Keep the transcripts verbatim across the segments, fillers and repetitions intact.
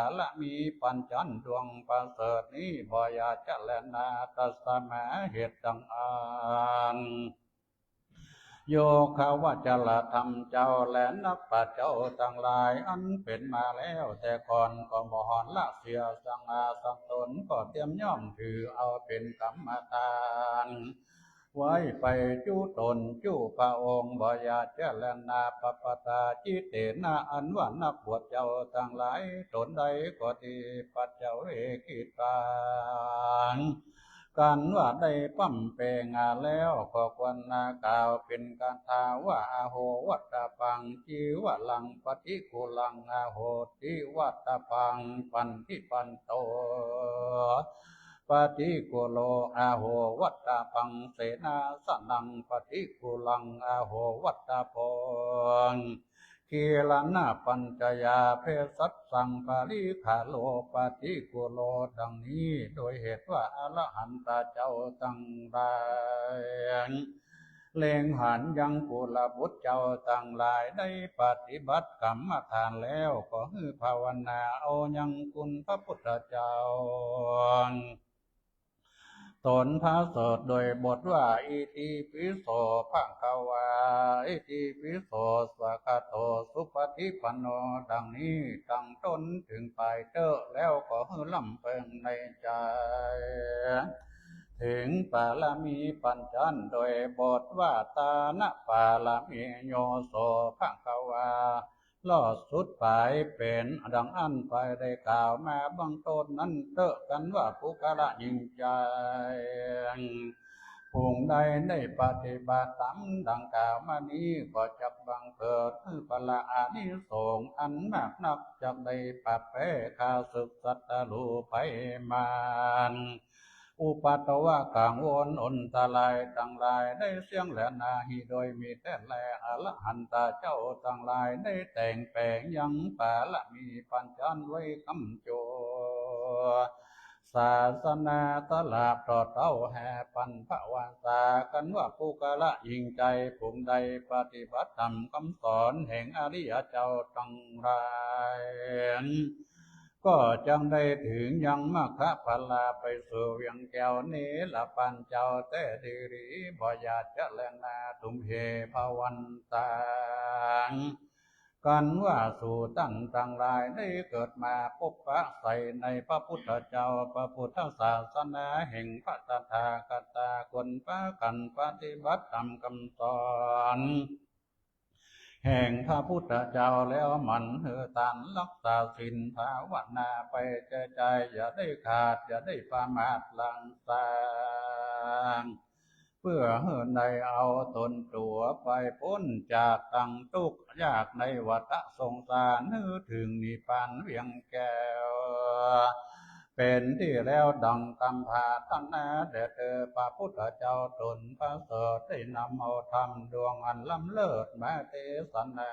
ารมีปัญจันดวงประเสริฐนี้บ่อย่าจะแลนา ตัสมา เหตุดังอั้น โยคะวจรธรรมเจ้าและนับปัจเจ้าทั้งหลายอันเป็นมาแล้วแต่ก่อนก็บ่หอนละเสียสังอาสังตนก็เตรียมย่อมถือเอาเป็นกรรมฐาน ไว้ไปจุตนจุพระองค์บ่อย่าจะแลนา ปัปปตา จิตเตนะ อันว่านักบวชเจ้าทั้งหลายตนใดก็ดี ปัจจเวกขิตัง กันว่าได้พร่ำเพลงแล้วก็ควรกล่าวเป็นคาถาว่า อโห วัตตะปัง จีวรัง ปฏิกูลัง อโห ติ วัตตะปัง ปันธิปันโต ปฏิกูโล อโห วัตตะปัง เสนาสนัง ปฏิกูลัง อโห วัตตะปัง ขีลนะปัญจยา เภสัชชัง ปริขะโล ปฏิกูโล ดังนี้ โดยเหตุว่าอรหันตาเจ้าทั้งหลายเล็งหันยังกุลบุตรเจ้าทั้งหลายได้ปฏิบัติกรรมฐานแล้วก็หื้อภาวนาเอายังคุณพระพุทธเจ้า ตนพระเสด็จโดยบทว่า อิติปิโส ภะคะวา อิติปิโส สะคะโต สุปฏิปันโน ดังนี้ตั้งต้นถึงปลายเต๊อะแล้วก็หื้อร่ำเปิงในใจ ถึงปารมีปัญจันโดยบทว่า ตานะปารมี โยโส ภะคะวา ลอดสุดปลายเป็นดังอั้นไปได้กล่าวมาเบื้องต้นนั้นเต๊อะ กันว่าปุคคละหญิงใจ ผู้ใดได้ปฏิบัติธรรมดังกล่าวมานี้ก็จักบังเกิดคือผลอานิสงส์อันมากนัก จักได้ปรับแพ้ข้าศึกศัตรูภัยมาร อุปัทวะกังวลอันตรายทั้งหลายได้เสี้ยงแลนา หิโดยมิแท้แล อรหันตาเจ้าทั้งหลายได้แต่งแปลงยังปารมีปัญจันไว้กำจัว ศาสนาตลาดต่อเต้าแห่ปันภาวาสา กันว่าปุคคละหญิงใจผู้ใดปฏิบัติธรรมคำสอนแห่งอริยเจ้าทั้งหลาย ก็จักได้ถึงยังมัคคะผลาไปสู่เวียงแก้วเนรปานเจ้าแต๊ดีหลี บ่อย่าจะแลนา ตุมเห ภะวันตัง กันว่าสูตันทั้งหลายได้เกิดมาพบปะใส่ในพระพุทธเจ้า พระพุทธศาสนาแห่งพระตถาคตา ควรปากันปฏิบัติตามคำสอน แห่งพระพุทธเจ้าแล้วหมั่นหื้อตานรักษาศีลภาวนาไปแก่ใจ อย่าได้ขาดอย่าได้ประมาทหลังสร้าง เพื่อหื้อได้เอาตนตัวไปพ้นจากตังทุกข์ยากในวัฏสงสาร หื้อถึงนิพพานเวียงแก้ว เป็นที่แล้วดังกำปรารถนาแด่เธอ พระพุทธเจ้าตนประเสริฐได้นำเอาธรรมดวงอันล้ำเลิศมาเทศนา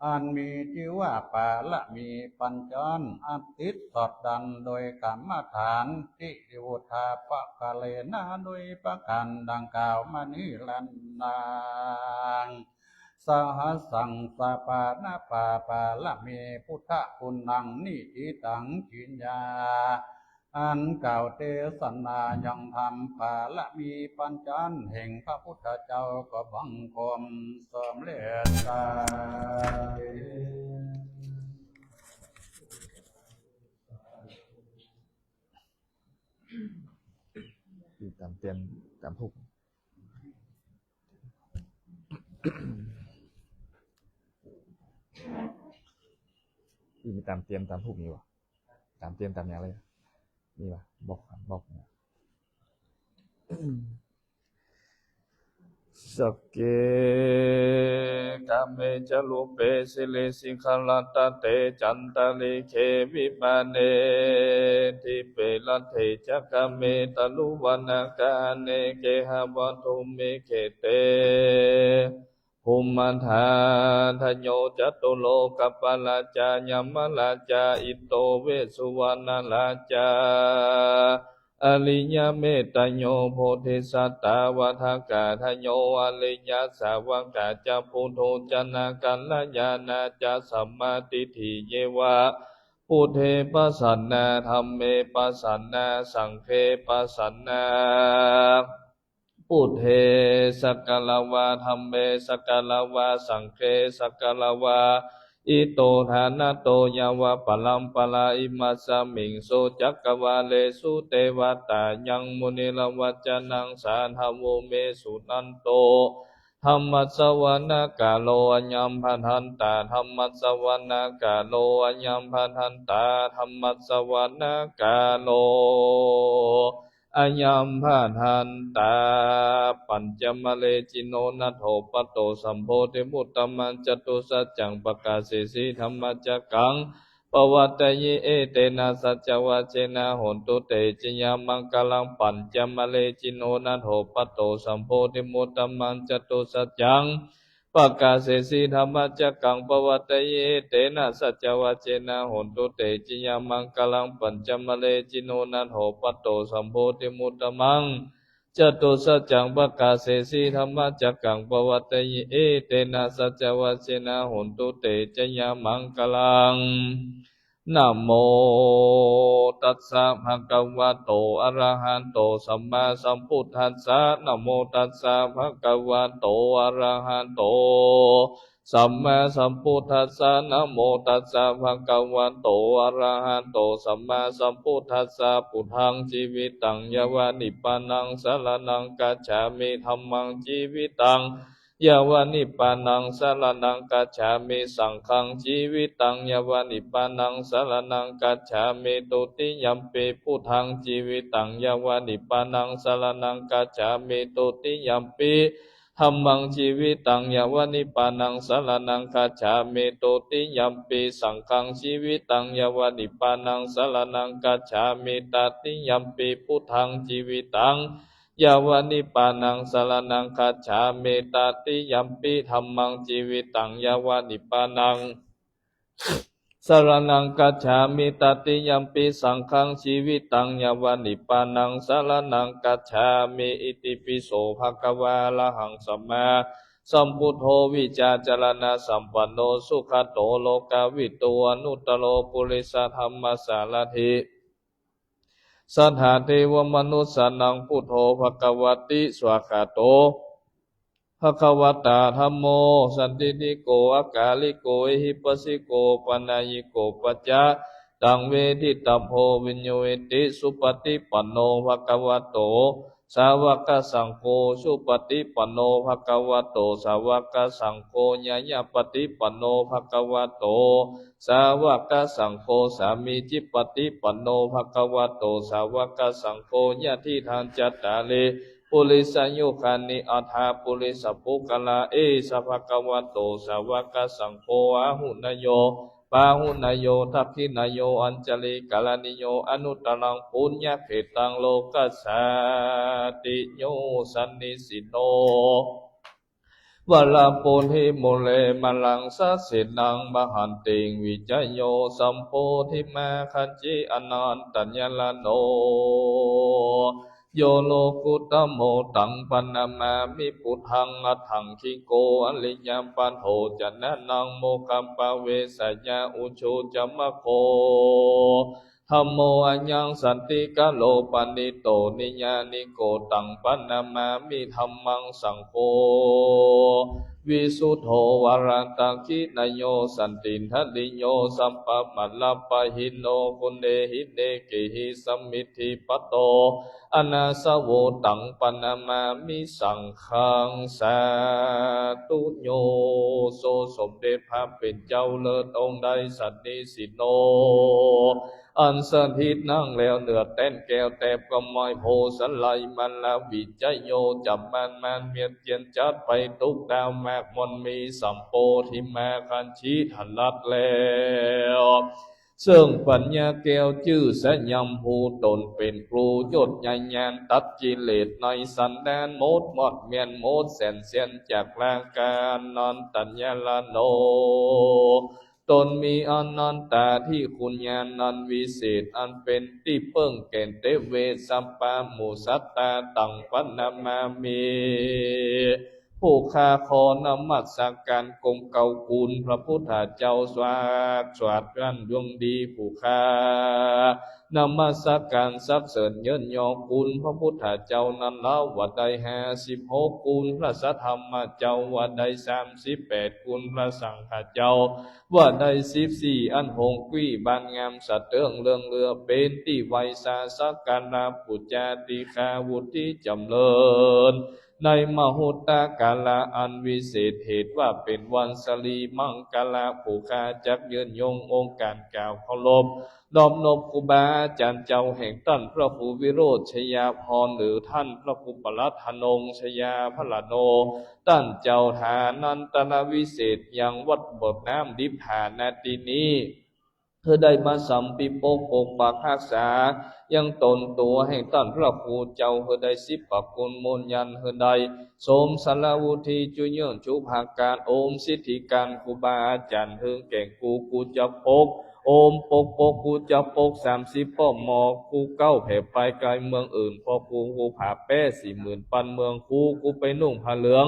อันมีชื่อว่าปารมีปัญจันอันติดสอดดันโดยกรรมฐาน ติ อุทาปะกะเลนะ โดยประการดังกล่าวมานี้แลนา สหัสสังสะปานะปาปารมีพุทธคุณังนิธิตัง กิญญา อันกล่าวเทศนายังธรรมปารมีปัญจันแห่งพระพุทธเจ้าก็บังคมสำเร็จสาธุ อยู่ตามเตียงตามผูก อยู่มีตามเตียงตามผูกมีบ่ ตามเตียงตามอย่างเลย มีบ่ บอก บอกเนี่ย Sagge kāme ca rūpe girisikharataṭe cantalikkhe vimāne, dīpe raṭṭhe ca gāme taruvanagahane gehavatthumhi khette, bhummā dādayo ca thūlo kappalā ca yamarājā, indo vessuvaṇṇarājā, Ariyamettayo bodhisattāvadakātayo ariyasāvakā ca puthujjanakalyāṇā ca sammādiṭṭhī ye buddhe pasannā dhamme pasannā saṅghe pasannā. Buddhe sakkatvā dhamme sakkatvā saṅghe sakkatvā ito ṭhānato yāva paramparā imassa miṃsu cakkavāḷesu devatā yaṃ munivaravacanaṃ sādhavo me suṇantu. Dhammassavanakālo ayambhadantā dhammassavanakālo ayambhadantā dhammassavanakālo ayambhadantā. Pañcamare jino nātho patto sambodhimuttamaṃ catusaccāṃ pakāsesi dhammacakkaṃ pavattayi etena saccavajjena hontu te jayamaṅgalaṃ. Pañcamare jino nātho patto sambodhimuttamaṃ catusaccāṃ pakāsesi dhammacakkaṃ pavattayi etena saccavajjena hontu te jayamaṅgalaṃ. Pañcamare jino nātho patto sambodhimuttamaṃ catusaccāṃ pakāsesi dhammacakkaṃ pavattayi etena saccavajjena hontu te jayamaṅgalaṃ. Namo tassa bhagavato arahato sammāsambuddhassa. Namo tassa bhagavato arahato sammāsambuddhassa. Namo tassa bhagavato arahato sammāsambuddhassa. Buddhaṃ jīvitaṃ yāva nibbānaṃ saraṇaṃ gacchāmi. Dhammaṃ jīvitaṃ yāva nibbānaṃ saraṇaṃ gacchāmi. Saṅghaṃ jīvitaṃ yāva nibbānaṃ saraṇaṃ gacchāmi. Dutiyampi buddhaṃ jīvitaṃ yāva nibbānaṃ saraṇaṃ gacchāmi. Dutiyampi dhammaṃ jīvitaṃ yāva nibbānaṃ saraṇaṃ gacchāmi. Dutiyampi saṅghaṃ jīvitaṃ yāva nibbānaṃ saraṇaṃ gacchāmi. Tatiyampi buddhaṃ jīvitaṃ yāva nibbānaṃ saraṇaṃ gacchāmi. Tatiyampi dhammaṃ jīvitaṃ yāva nibbānaṃ saraṇaṃ gacchāmi. Tatiyampi saṅghaṃ jīvitaṃ yāva nibbānaṃ saraṇaṃ gacchāmi. Itipi so bhagavā arahaṃ sammāsambuddho vijjācaraṇasampanno sugato lokavidū anuttaro purisadammasārathi satthā devamanussānaṃ buddho bhagavāti. Svākkhāto bhagavatā dhammo sandiṭṭhiko akāliko ehipassiko opanayiko paccattaṃ veditabbo viññūhīti. Supaṭipanno bhagavato sāvakasaṅgho, supaṭipanno bhagavato sāvakasaṅgho, ñāyapaṭipanno bhagavato sāvakasaṅgho, sāmīcipaṭipanno bhagavato sāvakasaṅgho, yadidaṃ cattāri purisayugāni aṭṭha purisapuggalā, esa bhagavato sāvakasaṅgho, āhuneyyo pāhuneyyo dakkhiṇeyyo añjalikaraṇīyo anuttaraṃ puññakkhettaṃ lokassāti. Yo sannīsino varabodhimūle māraṃ sasenaṃ mahantiṃ vijayo sambodhimāgacchi anantañāṇaṃ yo lokuttamo taṃ paṇamāmi buddhaṃ aṭṭhaṅgiko ariyapatho janānaṃ mokkhappavesāya ujū ca maggo dhammo ayaṃ santikaro paṇīto niyyāniko taṃ paṇamāmi dhammaṃ saṅgho visuddho varadakkhiṇeyyo santindriyo sabbamalappahīno guṇehi nekehi samiddhipatto anāsavo taṃ paṇamāmi saṅghaṃ sādhu. โย โสสมเด็จพระผู้เป็นเจ้าเลิศองค์ใดสันนิสิโน อันสถิตนั่งแล้วเหนือแท่นแก้วแทบกำไมโพธิ์สไลมลวิจโย จะมั่นมันเมียนเจียนจัดไปทุกดาวมากมนมีสัมโพธิมาคันชิทรัตน์แล้ว ซึ่งปัญญาแก้วชื่อสยามภูตนเป็นครูยศใหญ่ยานตัดกิเลสในสันดานหมดมอดเมียนหมดแสนเสียนจากร่างกายอันนันตัญญาลโน ตนมีอนันตาธิคุณญาณอันวิเศษ อันเป็นที่เปิ้งแก่นเตเว สัพพะหมู่สัตตา ตังพะนะมามิ ผู้ข้าขอนมัสการกรมเกล้าคุณพระพุทธเจ้า สวากสวาดกันดวงดี ผู้ข้านมัสการสรรเสริญเยินยอคุณพระพุทธเจ้านั้นแล้ว ว่าได้ห้าสิบหก คุณพระสัทธรรมเจ้า ว่าได้สามสิบแปด คุณพระสังฆเจ้า ว่าได้สิบสี่ อันหงส์กวีบานงามสะเติงเรืองเรือ เป็นที่ไหว้สาสักการะปูจา ตีฆาวุฒิจำเริญ ในมหุตตกาละอันวิเศษ เหตุว่าเป็นวันสิริมังคละ ผู้ข้าจักเยินยอองค์การกล่าวเคารพนอบนบครูบาอาจารย์เจ้าแห่งต้านพระครูวิโรจน์ชยาภรณ์ หรือต้านพระครูปรัตถนงค์ชยาภรโณ ต้านเจ้าฐานันตรวิเศษ ยังวัดบทน้ำดิบหานาทีนี้ คือได้มาสัมปิปกปกปักรักษา ยังตนตัวแห่งต้านพระครูเจ้า คือได้สิบประคุณมนต์ยัน คือได้สมสารวุฒิจุเยื่องจุภาการ โอมสิทธิการครูบาอาจารย์ คือแก่งกู กูจักปก โอมปกปก กูจักปก สามสิบป้อมอ กูเก้าแผ่ไปไกลเมืองอื่น พอกู กูผาแป้สี่หมื่นปันเมือง กู กูไปนุ่งผ้าเหลือง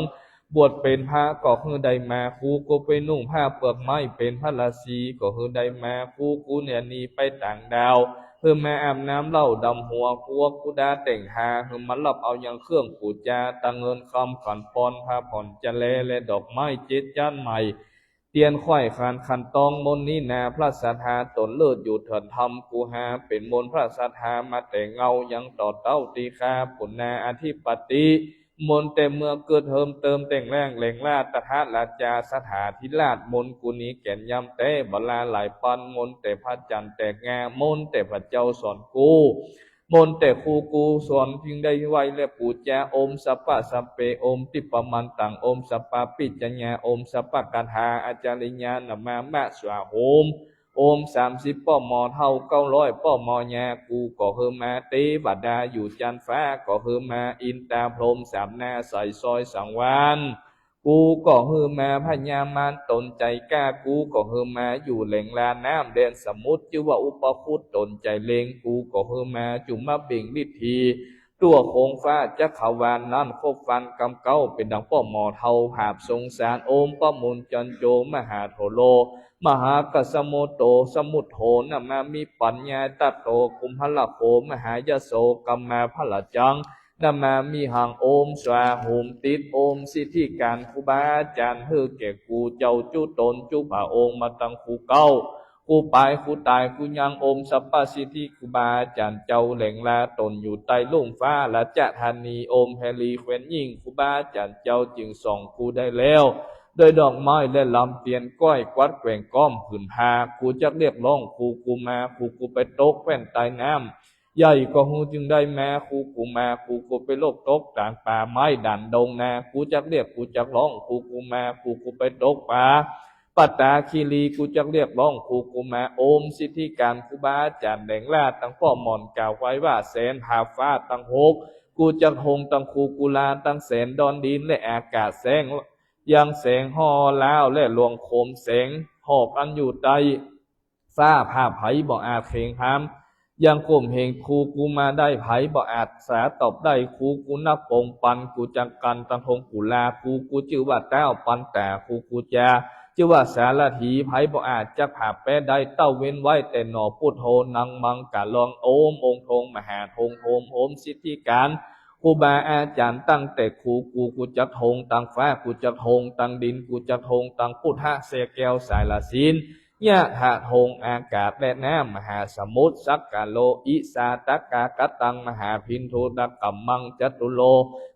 บวชเป็นพระก็คือได้มา กู กูไปนุ่งผ้าเปลือกไม้เป็นพระราศีก็คือได้มา กู กูเนี่ยหนีไปต่างดาว คือมาอาบน้ำเหล้าดำหัว กู กูดาแต่งหา คือมารับเอายังเครื่องปูจา ตังเงินคำขันปอน ผ้าผ่อนจะแล และดอกไม้เจ็ดจานใหม่ เตียนไขว้ขันขันตอง มนต์นี้นาพระสัทธา ตนเลิศอยู่เถิดธรรม กูหาเป็นมนต์พระสัทธา มาแต่เงายังต่อเต้า ตีฆาปุณณาอธิปติ มนต์แต่เมื่อเกิดเฮิมเติมแต่งแรงแหล่งราชตถาราชาสถาธิราช มนต์กูนี้แก่นยำแต่บาลาหลายปัน มนต์แต่พระจันทร์แตกงา มนต์แต่พระเจ้าสอนกู มนต์แต่ครูกูสอนจึงได้ไหว้และปูจา โอมสัพพะสัพเพ โอมทิปปมันตัง โอมสัพพะปิจญา โอมสัพพะคาถาอาจาริยานะมามะ สวาโหม โอมสามสิบป้อมอเฒ่า เก้าร้อยป้อมอยา กูก็คือมา เตวดาอยู่จันฟ้าก็คือมา อินตาพรหมสามหน้าใสซอยสังวาน กูก็คือมา พญามารตนใจกล้า กูก็คือมา อยู่แหล่งลาน้ำแดนสมุทร ชื่อว่าอุปคุตตนใจเลง กูก็คือมา จุมาเบ่งฤทธี ตัวโคงฟ้าจักรวาลนั้น ครบฟันกำเก้า เป็นดังป้อมอเฒ่า หาบสงสาร โอมปะมุญจันโจ มหาโถโล มหากัสสมุตโต สมุทโธ นะมามิ ปัญญาตัตโต กุมภละโข มหายโส กัมมาพละจัง นะมามิหัง โอมสวาโหมติด โอมสิทธิการครูบาอาจารย์ หื้อแก่กูเจ้าจุตนจุพระองค์มาตังครูเก้า ครูปาย ครูตาย ครูยัง โอมสัพพะสิทธิครูบาอาจารย์เจ้า แหล่งลาตนอยู่ใต้ลุ่มฟ้าราชธานี โอมแพรีแคว้นยิ่ง ครูบาอาจารย์เจ้าจึงส่องครูได้แล้ว ด้วยดอกไม้และลำเตียนก้อย กวัดแกว่งก้อมผืนผ้า ครูจักเรียกร้อง ครูกูมา ครูกูไปตกแคว้นใต้น้ำ ใหญ่ก็ฮู้จึงได้มา ครูกูมา ครูกูไปโลกตกตางป่าไม้ด่านดงนา ครูจักเรียก ครูจักร้อง ครูกูมา ครูกูไปตกป่า ปัตตาคีรี ครูจักเรียกร้อง ครูกูมา โอมสิทธิการครูบาอาจารย์แหล่งลาตังป้อมอน กล่าวไว้ว่าแสนผาฟ้าตังหก ครูจักโฮงตังครูกูลาตังแสนดอนดินและอากาศแสง ยังแสงห่อล้าวและหลวงโคมแสงหอกอันอยู่ใต้ ฟ้าผ่าไผบ่อาจเขงหาม ยังข่มเหงครูกูมาได้ ไผบ่อาจสาตอบได้ ครูกูนักปงปัน ครูจักกันตังทงกุลา ครูกูชื่อว่าเต้าปันตา ครูกูจา ชื่อว่าสารถี ไผบ่อาจจักผ่าแปะได้ เต้าเว้นไว้แต่หน่อพุทโธ นังมังกะลอง โอมองค์ทงมหาทงโฮม โอมสิทธิการ ครูบาอาจารย์ตั้งแต่ครูกู กูจักทงตังฟ้า กูจักทงตังดิน กูจักทงตังพุทธะแสแก้วสายละศีล ยะถาทงอากาศและน้ำมหาสมุทร สักกะโล อิสาตะกากะตัง มหาพินทุตะกัมมัง จตุโล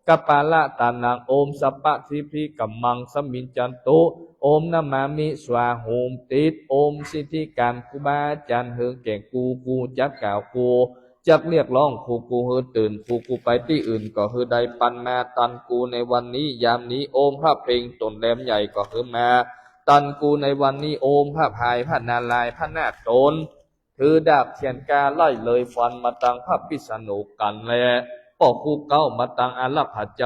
กปาละตานัง โอมสัพพะสิทธิกัมมัง สมิญจันตุ โอมนะมามิ สวาโหมติด โอมสิทธิการครูบาอาจารย์ หื้อแก่กู กูจักกล่าว กูจักเรียกร้อง ครูกูหื้อตื่น ครูกูไปตี้อื่นก็หื้อได้ ปันมาตันกูในวันนี้ยามนี้ โอมพระเพลงตนแหลมใหญ่ก็หื้อมา ตันกูในวันนี้ โอมพระพายพระนารายณ์พระนาคตน ถือดาบเทียนกล้าไล่เลยฟันมาตังพระพิษณุกันแล ပေႃႈၶူးၵဝ်ႈ မႃးတင်ႈဢႃႇလပ်ႉၽၸဝ်ႈ တီႈတွႆႈလူင် တီႈယူႇတွႆႈတွင်ႇ ၸုမ်းမႃးတႅမ်ႈတၢပ်ႈ ယင်းတူၼ်တူဝ် ၽြႃးၶူးဝိရူၸ်ႉၸယႃႇၽွၼ်း ၸူးၵမ်းၸူးပၢႆ ဢူမ်ႈ ၵႃႇယၸ သႁႃႇ ႁႃႉ သႂၢၼ်ႁဵၵ်း ဢူမ်ႈ သိတ်ႉထိၵၢၼ် ၶူးမႃးဢႃႇၸၢၼ်ႇ ၸူးတူၼ်ၸူးၽႃႇဢူင်ႇ ႁိုဝ်မႃးတင်ႈၽႃႈၵုမ်ႇ ႁၵ်ႉသႃႇပၢႆလင် ႁိုဝ်မႃးတင်ႈၽႃႈၵၢၼ် ႁၵ်ႉသႃႇပၢႆၼႃႈ ႁိုဝ်မႃးၵိၼ်လဝ်ႈ ဢၼ်လဵတ်း ဢၼ်ႁူႉၶႃႈတင်းလၢႆ ၸၵ်းၽူႇၸၵ်းတႃယေႃး ယိူၼ်ႉယေႃးထွႆ ၸၵ်းယေႃးထွႆယႃႇ ႁုၼ်ႇတႆႈၶႃႈတူၼ်တူဝ် ၽြႃးၶူးဝိရူၸ်ႉၸယႃႇၽွၼ်း ၸၵ်းယေႃးယုၵ်ႉယၢႆႉ ႁုၼ်ႇတႆႈ ႁိုဝ်ပဵၼ်တင်ႈၽြႃးဢႃးတိတ်ႉ တွင်ႇသႂ် ႁိုဝ်ပဵၼ်တင်ႈၽြႃးၸၼ် တွင်ႇသွင်ႇ ၶူပ်ႇၸုင်ပူႇ ၵွႆးၵႅင်ႈၵွမ်ႈ ပၼ်ႇၼွမ်းၵႄႈၶႆလႆႈ ဝၢႆႇၼႃႈပတိၸ်ႉၸ ႁုၼ်ႇတႆႈ ႁိုဝ်ပဵၼ်တီႈဢွတ်ႇဢၢင်ႈဢႃႇသလႆး တူၼ်တူဝ် ၽြႃးၶူးဝိရူၸ်ႉၸယႃႇၽွၼ်း ဝၢႆႇၼႃႈပတိၸ်ႉၸ ႁုၼ်ႇတႆႈ ႁိုဝ်လႆႈႁၢပ်ႇပႄႉတင်းသတ်းႁူ ၵမ်လႄႈဝဵၼ်း ႁိုဝ်ႁၢပ်ႇပႄႉယင်းတင်းမူႇ တင်းမူၼ်းတင်းလၢႆတင်းမူၼ်း ႁိုဝ်ႁၢပ်ႇပႄႉတင်းၽီယၵ်ႉလႄႈၽီယဵၼ် ႁိုဝ်တူၼ်တူဝ် ၽြႃးၶူးဝိရူၸ်ႉၸယႃႇၽွၼ်း ႁၢပ်ႇပႄႉတင်းၽီရႃႇသတ်ႉ ဢၼ်ယူႇတွႆႈတွင်ႇ ႁိုဝ် လႆႈမီးလိတ်ႉထီႇ လႅင်းႁူမ်ႇၵႃႇၸယသိတ်ႉထိ ဢုမ်ႇမူႇလႃႇတႃႇၼင်ႇ မႁႃႇၽိၵ်ႉၶုၼင်ႇ ၸရၢင်ႇယင်ႇတ မႁႃႇပိတ်ႉသၼု ဢၶိၵၼ်ႇတင်ႇ မႁႃႇတေႇဝေႃး ၵိရိယေႃး တေႇဝႃႇ ပတိတ်ႉထိတႃႇ ပယႃႇယၵ်ႉၶႃႇ မရႃႇယၼ်ႇတိ ပၼ်ႇႁႃႇၼင်ႇ သပ်ႉပ သႂႃႇႁုမ်ႇ သႃႇထု သႃႇထု ပိတ်ႉသၼုၸဝ်ႈ မီးတင်းၽြႃးၵုမ်ႇ ၵၼ်ႇႁပယၵ်ႉ ဢၼ်မႃးႁၵ်ႉသႃႇ ယူႇၼႂ်းၵၢင်လူင်မိူင်းၵတ်း တႄႉၼၼ်ႉ မီးတင်းၶူးၵဝ်ႈ ၶူးၵႄႇၼႃႈ ၶူးပၢႆႈ ၶူးၸဝ်ႈတင်းလၢႆ ၸုင်မႃးၸူးတူၼ်ၸူးၽႃႈဢူင်ႇလႄႈ တိူဝ်း ပတ်ႉၵွင်ႈၵွင်ႈဝူင်း ႁႄႉၽဵင်းၶျတ်းၼိူဝ် ဢူမ် ၼမေႃး လူင်းၵႃႈၵတ်း ၵူႈၸၵ်းၶိုၼ်ႈ ဢႃႇၵၢတ်ႇသႅၼ်ဝႃႈ ယင်းမီးၽၺႃးပုရိသၢတ်ႈ ၼႃႇမၸၢတ်ႈ ၸိုဝ်ႈဝႃႈ ၽၺႃးပုရိသူမ်ႇ ပဵၼ်ပေႃႈၶူးၵဝ်ႈ တူၼ်ၸိုဝ်ႈဝႃႈ ၽၺႃးမၢၼ်း တူၼ်ၸႂ်ၵႄႇၵႃႈ ပဵၼ်တႃႇၽၺႃး ႁႃႈပလင်ႇၵႃႇ တူၼ်ၸိုဝ်ႈဝႃႈ ၽၺႃးဢိၼ်းတႃႇၸဝ်ႈၾႃႉ တူၼ်ၵိၼ်ႇႁႅၼ်လႃႈ ၼိူဝ်မိူင်းၶဝ်ၶူး ၵူႈမီးသီႇတၢၼ်ႇသီႇပၢႆႈ ၶေႃဢၼ်ၸိူၼ်းမႃးသဝႆသုရႃႇလႄႈလဝ်ႈ မီးတင်းၶဝ်ႈတူမ်ႈၶဝ်ႈၼူမ် မီးတင်းသုၵ်ႈၵၼ်ႁူဝ် တၵ်ႉၵႃႉၽွမ်ႉၽွမ်ႉ ပတ်းၼီႈ ၽူႈၶႃႈၸၵ်းၶေႃယိုၼ်ႈၼွမ်ႉယွၼ်းဝႆႈ တေႇမမႃႇဝေႃး တေႇမမႃႇၼိ ဢူမ် သပ်ႉပသိတ်ႉထိၸၼင်ႇ ၽြႃးၸၼ်ယူႇၾႃႉလိူၺ် ၵူႈၸၵ်းလဵၵ်ႉၽြႃးၽၺႃးမူၼ်း ၵူႈမႃးတေႃႇတဝ်ႈယူႇၵဝ်ႈ ၶဝ်ၵိတ်ႉၸၵ်းၵူတ်ႇမႃးပၼ်ႇ ၵႄႇၵူႈတႅင်ႇၸႂ်မဝ်မၼ်း ၵူႈတႅင်ႇၶၼ်ၵေႃႈပဵင်း တပ်ႉတိတပ်ႉ ဢူမ် သႂၢမ်ႁူမ်ႇတိတ်း တႆႈလူင်ၾႃႉ ၽႆးဝႃႈယႃႇၼႃႇ ၵိူတ်ႇၵူႈၼိူဝ်ႉ ဢူမ် သႂၢမ်ႁူမ်ႇတိတ်း တေၵၼ်ႇႁႃႉ ႁႃႉပၼ်ႇႁႃႉၼင်ႇ ႁဵၼ်ႇႁႃႉပၼ်ႇႁႃႉမႃး ဢူမ် ၶမုၵ်ႉၶမုၵ်ႉ ၵူႈၸဝ်ႈပုပ်ႉႁႂ်ႈမူၼ်ႈ ၵူႈႁိူဝ်ႈတိုၼ်ႇႁႂ်ႈမူၼ်ႈ ၵူႈပႆတီႈဢိူၼ်ႇၵေႃႈ ႁိူဝ်ႈလီလဵဝ်မႃး ဢူမ် သႂၢမ်ႁူမ်ႇ ဢူမ် ၵူႈလူႇ ၵူႈလူႇ ၵူႈၸဝ်ႈပုပ်ႉႁႂ်ႈမူၼ်ႈ ၵူႈႁိူဝ်ႈလုၵ်ႉ ဢူမ် ၸဝ်ႈပုပ်ႉ ၵူမ်ႈၵူႈလူႇ ၵူႈလူႇ ၵူႈၸဝ်ႈပုပ်ႉႁႂ်ႈမူၼ်ႈ ၵူႈႁိူဝ်ႈတိုၼ်ႇႁႂ်ႈမူၼ်ႈ ၵူႈပႆတီႈဢိူၼ်ႇၵေႃႈ ႁိူဝ်ႈလီလဵဝ်မႃး ပႃႇတႃႇသွင်ၼႃႈ ဢေႇတေ သိတ်ႉထိ သႂၢမ်ႁူမ်ႇ ဢူမ် ပိတ်ႉသၼူ မႃးတင်ႈၶူးၵဝ်ႈ ၶူးပၢႆႈ ၶူးတၢႆ ၶူးယင်း မႃးတင်ႈၵၼ်ႇႁႃႉ ပႃႇတူၼ်ၸႂ်ဝႆႉ မႃးလဵဝ်တၼ်းၸႂ်ယႃႇၸႃႉ မႃးယူႇသူင်ႇၼႃႈတူၼ်ၵူႈ ၵူႈယၢမ်းၽႅၼ်ႇလိၼ်ၽႅၼ်ႇၽႃၵေႃႈ ပွင်ႇၵႃႈလိူင်ႈ လိူင်ႈၼၢဝ် ငိူပ်ႉယူႇၼႂ်းၼႃႈ ၽႂ်ၵေႃႈၵူဝ် ၵူႈၽီလႄႈၵူၼ်းၸူၼ် ၵေႃႈၶၢပ်ႈဝႆႉတူၼ်ၵူႈ ဢူမ် သႂၢမ်ႁူမ်ႇတိတ်း ဢူမ် သိတ်ႉထိၵၢင်ႇ ၶူးမႃးဢႃႇၸၢၼ်ႇၸဝ်ႈ မီးတင်းၽူႈတႄႇပႃႇမိူင်းလၢဝ် ၽူႈၽႃႉၶၢဝ်ႇမိူင်းတႆး တႄႇပႃႇထႆး ၽိတၵ်ႉၵႃႉ လင်ႇၵႃႇ တၵ်ႉၵသီႇလႃႇ ၽူႈၽၵ်းၵုမ်ႇ ၽူႈၽၵ်းၵၢၼ် ၽူႈၽၵ်းၵၢၼ် ယၢမ်းယၢမ်းၸဝ်ႈ ၸင်ႇလၢႆ ထုၵ်ႇလူမ်း ၸုမ်းဢဝ် ၸုမ်းပဵၼ် ပဵၼ် ၽယႃးပၢင်ႇ ၽယႃးပၢင်ႇ ၸုမ်းငႃး ရဝၢင်း ႁၵ်ႉသႃ တီႈၼီႈ သိင်ႇႁေႇ သတ်ႉတၼႃႇၵေႇ ပၼ်ႇၸ ပိတ်ႉသၼူႇ ၵၼ်ႇၸေႇဝ ၼမေႃး ၸတုတ်ႉထေႇ သႃႇဝႃႇ သထႃႇရႃႇၸႃႇ ပၼ်ႇၸ ဢိၼ်ႇတႃႇ ၼမေႇဝၸ ဢေႇၵယၵ်ႉၶႃႇ ၼဝတေႇဝႃႇ ပၼ်ႇၸ ၽြႃးမႃႇ သႁင်ႇပတိ တေႇဝရႃႇၸႃႇ ဢတ်ႉထႃႇ ဢရႁၼ်ႇတႃႇ ပၼ်ႇၸ ပုတ်ႉထႃႇ ၼမႃႇမိႁင် ပုတ်ႉထႃႇ ရဝၢင်း ထမ်ႇမႃႇ ရဝၢင်း သင်ႇၶႃႇ ရဝၢင်း ဝတ်ႉဝၢင်း ပၢင်ႇ သႂႃႇႁႃႉ သိတ်ႉထိၵိတ်ႉၸင်ႇ သိတ်ႉထိၵမ်ႇမင်ႇ သိတ်ႉထိလၢပ်ႈၽင်ႇ သိတ်ႉထိတေႇၸ ၸယ ၸယင်ႇ သိတ်ႉထိတထႃႇၵတေႃး သိတ်ႉထိဢိတိပိသေႃး ၽၵဝႃႇ ၼမေႃး ပုတ်ႉထႃႇယ ဢႃႇႁု ၸီႇဝင်ႇ သိတ်ႉထိၵုလေႃး ၽဝၼ်ႇတု တေႇ ပုတ်ႉထ ထမ်ႇမင်ႇ သင်ႇၶင်ႇ ပုတ်ႉထ ဢႃႇရႃႇထၼႃႇၼင်ႇ ထမ်ႇမင်ႇ ဢႃႇရႃႇထၼႃႇၼင်ႇ သင်ႇၶင်ႇ ဢႃႇရႃႇထၼႃႇၼင်ႇ ၼမေႃး ပုတ်ႉထႃႇယ ၼမေႃး ထမ်ႇမႃႇယ ၼမေႃး သင်ႇၶႃႇယ ၶႃႈၽၸဝ်ႈ ၶေႃႈဢႃႇရႃႇထၼႃႇ ၵုၼ်ၽြပုတ်ႉထၸဝ်ႈ ၵုၼ်ၽထမ်ႇမၸဝ်ႈ ၵုၼ်ၽသင်ႇၶၸဝ်ႈ ၵုၼ်ၽပိတႃႇ ၵုၼ်ၽမၼ်ႇတႃႇ ၵုၼ်ၶူးပႃႇဢႃႇၸၢၼ်ႇၸဝ်ႈ ၵုၼ်တူၼ်တူၽႃႇဢူင်း ၵုၼ်ၽဝေတ်ႈ ၵုၼ်ၽမူၼ်း ၵုၼ်ၽၵႃႇထႃႇ ၵုၼ်ၽမဵတ်ႉတႃႇ ၵုၼ်ၽမႁႃႇၼိယုမ်ႇ ၵုၼ်ၽသတိ ၵုၼ်ပၺ်ႇၺႃႇ ၵေႃႈၶေႃႁႂ်ႈလႆႈမႃး ၵိူတ်ႇၼႂ်းၵႃႇယတွၼ်ႈ ဝၸီႇတွၼ်ႈ မၼေႃးတွၼ်ႈ ႁႅင်းတၼ်းၸဝ်ႈ ထၢမ်ၽြႃးၶူးဝိရူၸ်ႉၸၺႃႇၽွၼ်း ႁႂ်ႈလႆႈသူမ်ႇ ၵမ်ႇမၵ်ႉၵမ်ႇႁၢၼ် ႁၼ်ၼႃႇ ၸူႉယိူၼ်ႉၸူႉၽၵၢၼ် ပုသႃႇပုၽႃႇ ၸိတ်ႉတိ ၸိတ်ႉတိ ၼႃႇၸႃႇရိတိ သိတ်ႉထိၵိတ်ႉၸင်ႇ သိတ်ႉထိသုၶင်ႇ သိတ်ႉထိသိၼေႇႁင်ႇ ၽဝၼ်ႇတု တေႇ ၶေႃဢၼ်ၸိူၼ်းၽြႃးဢီႇသူၼ် မႃးယူႇပႃႈသၢႆႉ ၶေႃဢၼ်ၸိူၼ်းၽြႃးၼႃႇရၢႆး မႃ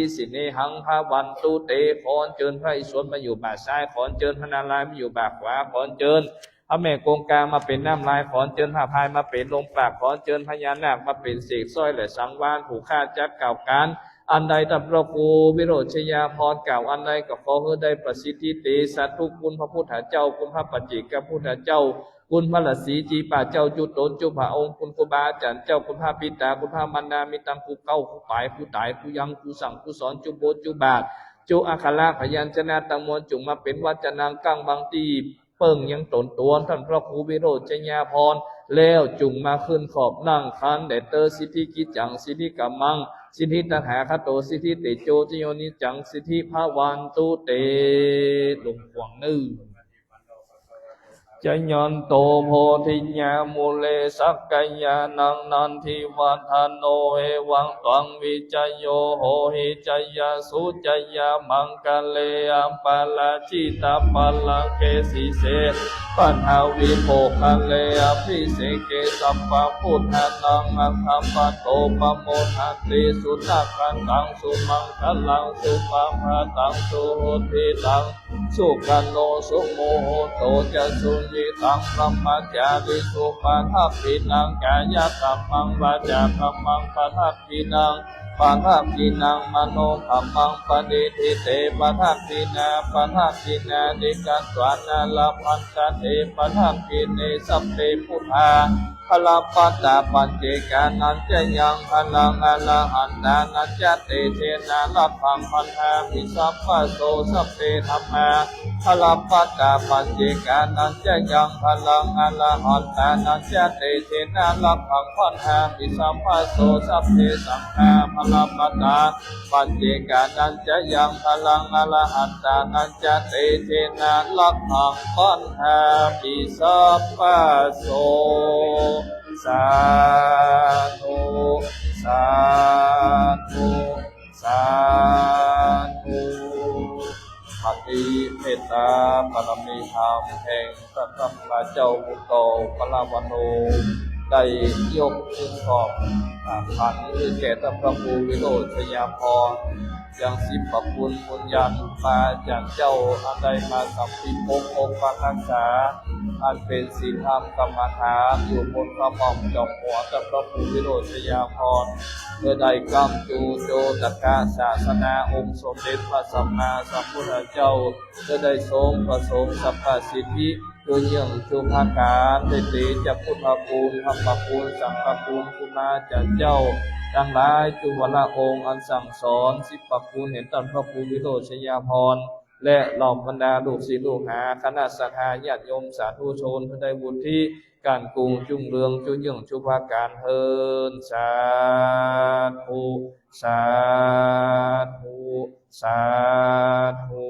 းယူႇပႃႈၶႂႃ ၶေႃဢၼ်ၸိူၼ်း พระแม่คงคามาเป็นน้ำลาย ขอเจิญพระพายมาเป็นลมปาก ขอเจิญพญานาคมาเป็นเสกสร้อยและสังวาล ผู้ข้าจักกล่าวขาน อันใดท่านพระครูวิโรจน์ชยาภรณ์กล่าวอันใด ก็ขอให้ได้ประสิทธิเตชะ ทุกคุณพระพุทธเจ้า คุณพระปัจเจกพุทธเจ้า คุณพระฤาษีจีปาเจ้า จุตนจุพระองค์ คุณครูบาอาจารย์เจ้า คุณพระปิตา คุณพระมารดา มีตังครูเก้า ครูปาย ครูตาย ครูยัง ครูสั่ง ครูสอน จุบทจุบาท จุอักขระพยัญชนะตังมวล จุ่งมาเป็นวัจนังกั้งบังตี้ เปิ้งยังตนตวนท่านพระครูวิโรจน์ชยาภรณ์ แล้วจุ่งมาขึ้นขอบนั่งคันแดดเตอ สิทธิกิจจัง สิทธิกรรมัง สิทธิตถาคโต สิทธิเตโจ จโยนิจัง สิทธิภวันตุเต หลวงพ่อนึ่ง Jayanto bodhiyā mūle sakyānaṃ nandivaḍḍhano, evaṃ tvaṃ vijayo hohi jayassu jayamaṅgale, aparājitapallaṅke sīse paṭhavipokkhare abhiseke sabbabuddhānaṃ aggappatto pamodati. Sunakkhattaṃ sumaṅgalaṃ supabhātaṃ suhuṭṭhitaṃ sukhaṇo sumuhutto ca suyiṭṭhaṃ brahmacārisu, padakkhiṇaṃ kāyakammaṃ vācākammaṃ padakkhiṇaṃ, padakkhiṇaṃ manokammaṃ paṇidhī te padakkhiṇā, padakkhiṇāni katvāna labhantatthe padakkhiṇe. Sabbe buddhā balappattā paccekānañca yaṃ balaṃ arahantānañca tejena rakkhaṃ bandhāmi sabbaso. Sabbe dhammā balappattā paccekānañca yaṃ balaṃ arahantānañca tejena rakkhaṃ bandhāmi sabbaso. Sabbe saṅghā balappattā paccekānañca yaṃ balaṃ arahantānañca tejena rakkhaṃ bandhāmi sabbaso. Sādhu, sādhu, sādhu. บัดนี้เมตตาบารมีธรรมแห่ง ท่านพระเจ้าอุตโตปรวโน ได้ยกขึ้นขอบขันให้แก่ท่านพระครูวิโรจน์ชยาภรณ์ ยังสิบพระคุณบุญญาณครูบาอาจารย์เจ้า อันได้มาสัมภิภพปกปักรักษา อันเป็นศีลธรรมกรรมฐานอยู่บนกระหม่อมจอมหัวท่านพระครูวิโรจน์ชยาภรณ์ เพื่อได้ค้ำจุโจตกะศาสนาองค์สมเด็จพระสัมมาสัมพุทธเจ้า เพื่อได้ทรงประสงค์สรรพสิทธิ จุเยื่องจุภาการ ด้วยเตชะพุทธคุณ ธรรมคุณ สังฆคุณ ครูบาอาจารย์เจ้า ทั้งหลายจุวรองค์อันสั่งสอนสิบพระคุณแห่งท่านพระครูวิโรจน์ชยาภรณ์ และเหล่าบรรดาลูกศิษย์ลูกหา คณะศรัทธาญาติโยมสาธุชน เพื่อได้วุฒิการกุ่งจุ่งเรืองจุเยื่องจุภาการเทิน สาธุ สาธุ สาธุ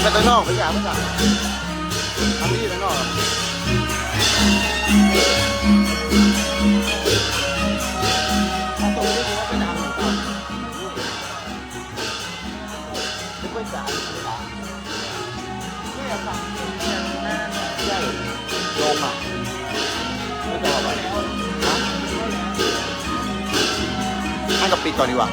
ไปข้างนอกไปจ้ะไปจ้ะทางนี้ข้างนอกเอาตรงนี้ผมว่าไปทางนี้ก่อนไม่ค่อยจ๋าไม่จ๋าไม่เอาค่ะใช่ลงอ่ะไม่ต้องเอาไปฮะให้กับปิดก่อนดีกว่า